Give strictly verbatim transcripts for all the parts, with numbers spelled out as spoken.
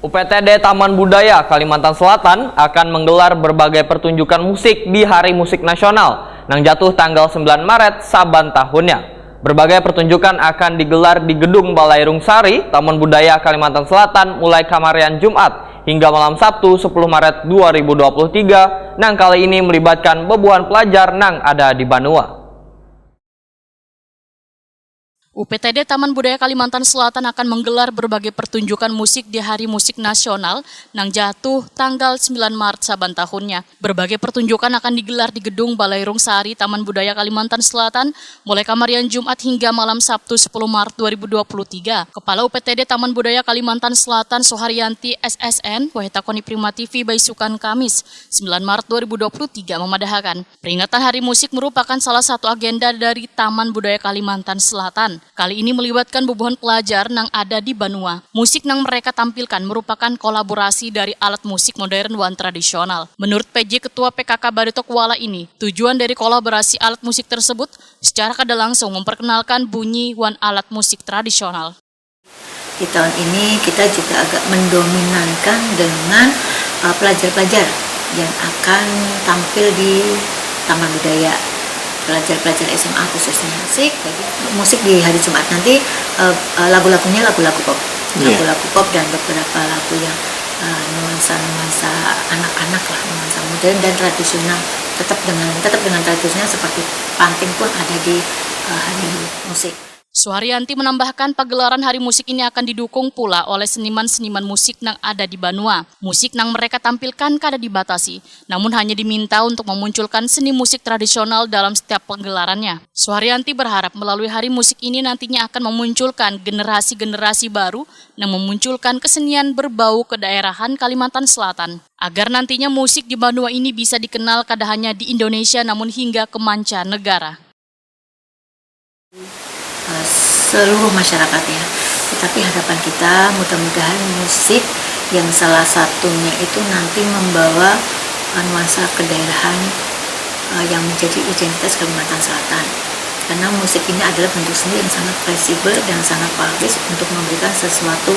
U P T D Taman Budaya Kalimantan Selatan akan menggelar berbagai pertunjukan musik di Hari Musik Nasional nang jatuh tanggal sembilan Maret saban tahunnya. Berbagai pertunjukan akan digelar di Gedung Balai Rungsari, Taman Budaya Kalimantan Selatan mulai kamarian Jumat hingga malam Sabtu sepuluh Maret dua ribu dua puluh tiga, nang kali ini melibatkan bebuhan pelajar nang ada di banua. U P T D Taman Budaya Kalimantan Selatan akan menggelar berbagai pertunjukan musik di Hari Musik Nasional nang jatuh tanggal sembilan Maret saban tahunnya. Berbagai pertunjukan akan digelar di Gedung Balai Rungsari Taman Budaya Kalimantan Selatan mulai kamarian Jumat hingga malam Sabtu sepuluh Maret dua ribu dua puluh tiga. Kepala U P T D Taman Budaya Kalimantan Selatan Suharyanti S S N, wahih takoni Prima T V baisukan Kamis, sembilan Maret dua ribu dua puluh tiga memadahakan, peringatan Hari Musik merupakan salah satu agenda dari Taman Budaya Kalimantan Selatan. Kali ini melibatkan bubuhan pelajar nang ada di banua. Musik nang mereka tampilkan merupakan kolaborasi dari alat musik modern wan tradisional. Menurut P J Ketua P K K Barito Kuala ini, tujuan dari kolaborasi alat musik tersebut secara kada langsung memperkenalkan bunyi wan alat musik tradisional. Di tahun ini kita juga agak mendominankan dengan uh, pelajar-pelajar yang akan tampil di Taman Budaya, pelajar-pelajar S M A khususnya. Musik, jadi musik di hari Jumat nanti uh, uh, lagu-lagunya lagu-lagu pop, lagu-lagu pop dan beberapa lagu yang uh, nuansa-nuansa anak-anak lah, nuansa modern dan tradisional, tetap dengan tetap dengan tradisional seperti panting pun ada di uh, hari musik. Suharyanti menambahkan pagelaran Hari Musik ini akan didukung pula oleh seniman-seniman musik nang ada di banua. Musik nang mereka tampilkan kada dibatasi, namun hanya diminta untuk memunculkan seni musik tradisional dalam setiap pagelarannya. Suharyanti berharap melalui Hari Musik ini nantinya akan memunculkan generasi-generasi baru nang memunculkan kesenian berbau kedaerahan Kalimantan Selatan, agar nantinya musik di banua ini bisa dikenal kada hanya di Indonesia namun hingga ke manca negara. seluruh masyarakat ya. Tetapi harapan kita mudah-mudahan musik yang salah satunya itu nanti membawa nuansa kedaerahan uh, yang menjadi identitas Kalimantan Selatan. Karena musik ini adalah bentuk seni yang sangat fleksibel dan sangat praktis untuk memberikan sesuatu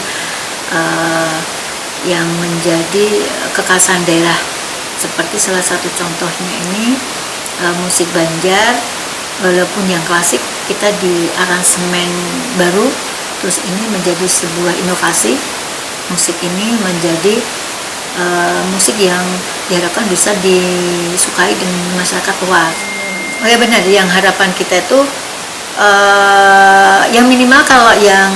uh, yang menjadi kekhasan daerah. Seperti salah satu contohnya ini uh, musik Banjar, walaupun yang klasik kita di aransemen baru, terus ini menjadi sebuah inovasi. Musik ini menjadi uh, musik yang diharapkan bisa disukai dengan masyarakat luas. Oh ya benar, yang harapan kita itu uh, yang minimal kalau yang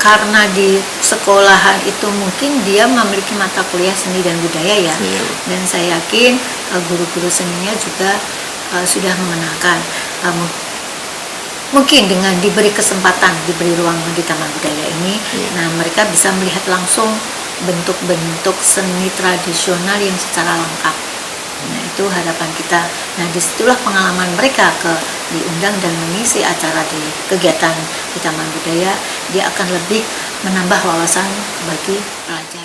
karena di sekolahan itu mungkin dia memiliki mata kuliah seni dan budaya ya. Iya. Dan saya yakin uh, guru-guru seninya juga uh, sudah mengenalkan. Uh, mungkin dengan diberi kesempatan, diberi ruang di Taman Budaya ini, iya. Nah mereka bisa melihat langsung bentuk-bentuk seni tradisional yang secara lengkap. Nah itu harapan kita. Nah disitulah pengalaman mereka ke diundang dan mengisi acara di kegiatan di Taman Budaya, dia akan lebih menambah wawasan bagi pelajar.